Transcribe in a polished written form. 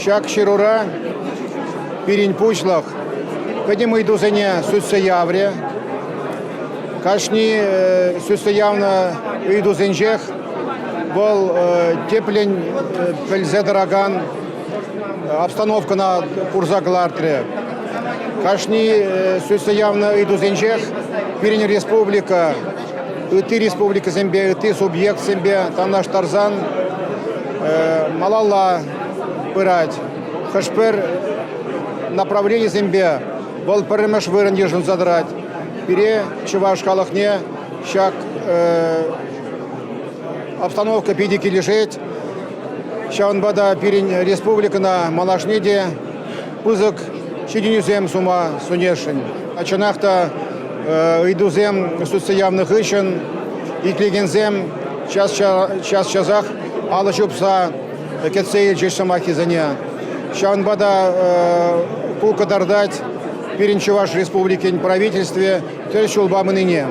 Ҫак ҫырура пирӗн пуҫлӑх пӗтӗм ыйтусене сӳтсе яврӗ. Кашни сӳтсе явнӑ ыйтусенчех вӑл тӗплӗн пӗлсе тӑракан обстановкӑна курса кӑлартрӗ. Кашни сӳтсе явнӑ ыйтусенчех пирӗн республика ытти республикӑсемпе, ытти субъектсемпе танлаштарсан малалла пырать. Хӑш-пӗр направленисемпе вӑл пӗрремӗш вырӑн йышӑнса тӑрать. Пире, чӑваш халӑхне, ҫак обстановка питӗ килӗшет. Ҫавӑнпа та пирӗн республикӑна малашне те пысӑк ҫитӗнӳсем сума сӗнесшӗн. Чӑнах та ыйтусем сӳтсе явнӑ хыҫҫӑн итлекенсем час-часах алӑ ҫупса кӗтсе илчӗҫ сӑмаххисене. Ҫавӑнпа та ку кӑтартать пирӗн Чӑваш Республикин правительстви тӗрӗс ҫулпа пынине.